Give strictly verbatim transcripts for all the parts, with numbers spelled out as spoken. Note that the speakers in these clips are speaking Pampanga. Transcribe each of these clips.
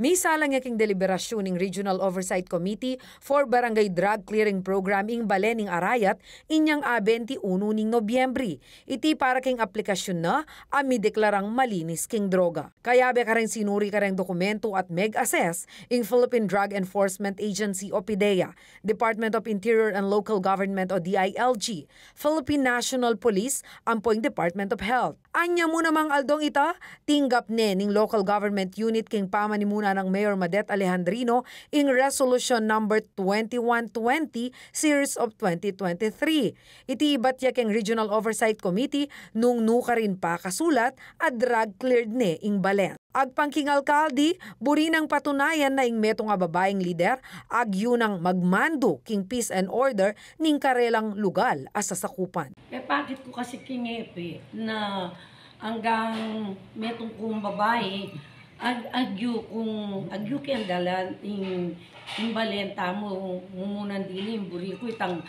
Misalang ya king deliberasyun ning Regional Oversight Committee for Barangay Drug Clearing Program ing balen ning Arayat inyang a bente unu ning Nobyembre. Iti para king aplikasyun na a mideklarang malinis king droga. Kayabe kareng sinuri kareng dokumentu at meg-assess ing Philippine Drug Enforcement Agency o PDEA, Department of Interior and Local Government o D I L G, Philippine National Police, ampo ing Department of Health. Anya mu namang aldong ita, tinggap ne ning Local Government Unit king pamanimuna nang Mayor Madet Alejandrino ing Resolution Number twenty-one twenty, Series of twenty twenty-three. Iti ibat ya king Regional Oversight Committee nung nukarin pakasulat a drug cleared ne ing balen. Agpang king alkalde, buri nang patunayan na ing metung a babaing lider, agyu nang magmandu king peace and order ning karelang lugal a sasakupan. Pepakit ku kasi king epe na anggang metung kung babai, ag-, agyu kung, agyu keng dalan ing, ing balen tamu, mumunan dili, buri ku itang,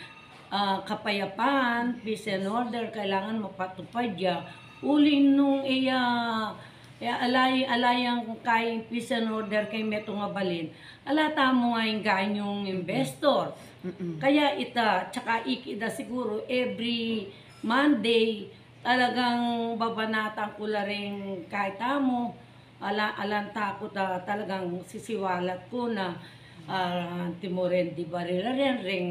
ah, kapayapan, peace and order, kailangan mapatupad ya. Uli nung iya, iya alay, alayang kay peace and order kay metung a balen. Ala tamu nga ing ganyung investor. Mm-mm. Kaya ita, tsaka iki da siguro every Monday, talagang babanatan ku la ring kay tamu. Ala, alang takut a talagang sisiwalat ku na, ah, antimo ring di baril a rin, ring,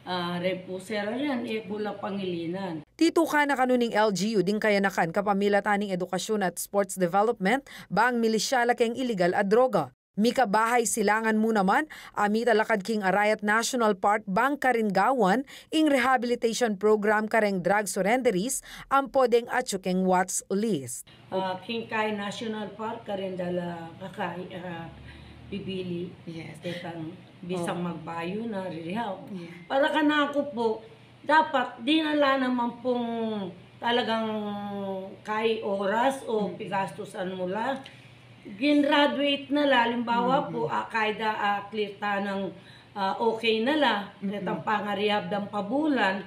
ah, ring pusera rin, e ku la pangilinan. Titukan na kanu ning L G U ding kayanakan kapamilatan ning Edukasyun at Sports Development bang milisya la keng iligal a droga. Mikabahay silangan mu naman a mitalakad king Arayat National Park bang karin gawan ing rehabilitation program kareng drug surrenderees ampo deng atyu keng watch list. Ah, king kay National Park karin da la kakay, ah, bibili. Yes. Detang bisang magbayu na rehab. Yeah. Para kanaku pu, dapat di na la naman pung talagang kay oras o pigastusan mu la. Gin-graduate na la, halimbawa pu, ah, kay da, ah, clear ta nang, ah, okay na la, detang pangarehab dang pabulan.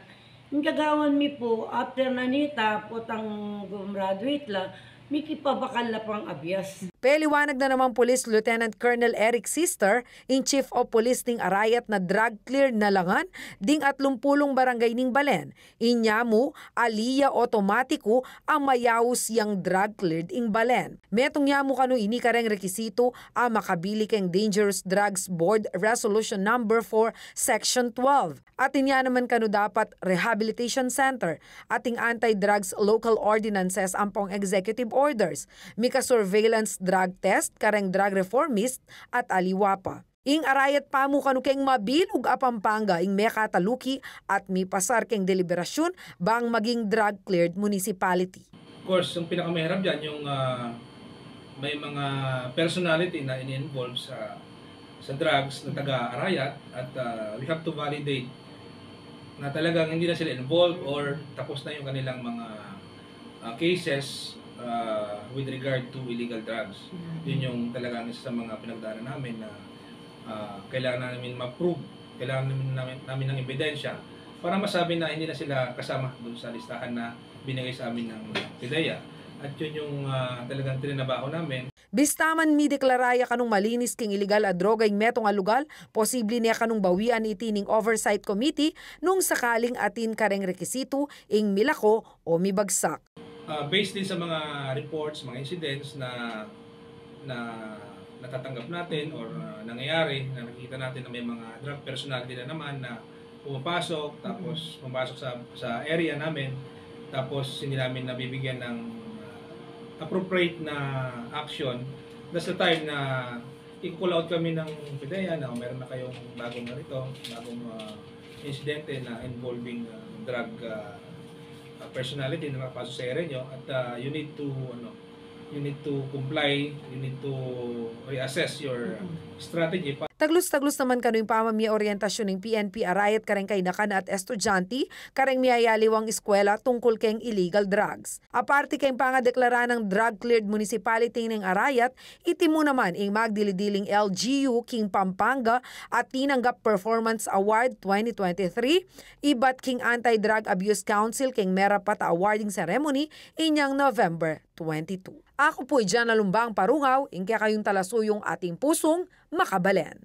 Ing gagawan mi pu, after na nita, potang gumraduate la, mikipabakal la pang abias. Peliwanag na naman Police Lieutenant Colonel Eric Sister, ing Chief of Police ning Arayat, na drug clear na la ngan ding atlumpulung barangay ning balen. Inya mu, ali ya otomatiku a mayaus yang drug cleared ing balen. Metung ya mu kanu ini kareng rekisitu a makabili keng Dangerous Drugs Board Resolution Number four, Section twelve. Atin ya naman kanu dapat rehabilitation center, ating anti-drugs local ordinances ampong executive orders, mika-surveillance drug test kareng drug reformist at aliwa pa. Ing Arayat pamu kanu keng mabilug a Pampanga ing mekataluki at mipasar keng deliberasyun bang maging drug-cleared municipality. Of course, ang pinakamahirap dyan, yung, ah, may mga personality na ini-involve sa, sa drugs na taga-Arayat at, ah, we have to validate na talagang hindi na sila involved or tapos na yung kanilang mga, ah, cases, ah, with regard to illegal drugs. Yun yung talagang isa sa mga pinagdaanan namin na, ah, kailangan namin ma-prove, kailangan namin, namin, namin ng ebidensya para masabi na hindi na sila kasama dun sa listahan na binigay sa amin ng PDEA. At yun yung, ah, talagang trinabaho namin. Bista man mideklara ya kanung malinis king iligal a droga ing metung a lugal, posible ne kanung bawian iti ning oversight committee nung sakaling atin kareng rekisitu ing milako o mibagsak. Ah, based din sa mga reports, mga incidents na, na natatanggap natin or, ah, nangyayari, na nakikita natin na may mga drug personality na naman na pumapasok, tapos pumapasok sa, sa area namin, tapos hindi namin nabibigyan ng, ah, appropriate na action. That's the time na i-call out kami ng PDEA na, "Oh, meron na kayong bagong ganito, bagong, ah, insidente na involving, ah, drug, ah, ah, personality na nakapasok sa area nyo at, ah, you need to, ano, you need to comply, you need to reassess your strategy." Taglus-taglus naman kanu ing pamamie orientasyun ning P N P Arayat kareng kainakan at estudyante kareng miyayaliwang eskwela tungkul keng illegal drugs. Aparte keng pangadeklara nang drug-cleared municipality ning Arayat, iti mu naman ing magdili-diling L G U king Pampanga at tinanggap Performance Award twenty twenty-three, ibat king Anti-Drug Abuse Council keng merapat a awarding ceremony inyang November twenty-two. Aku pu i Jana Lumbang Parungaw, ing kekayung talasuyung ating pusung makabalen.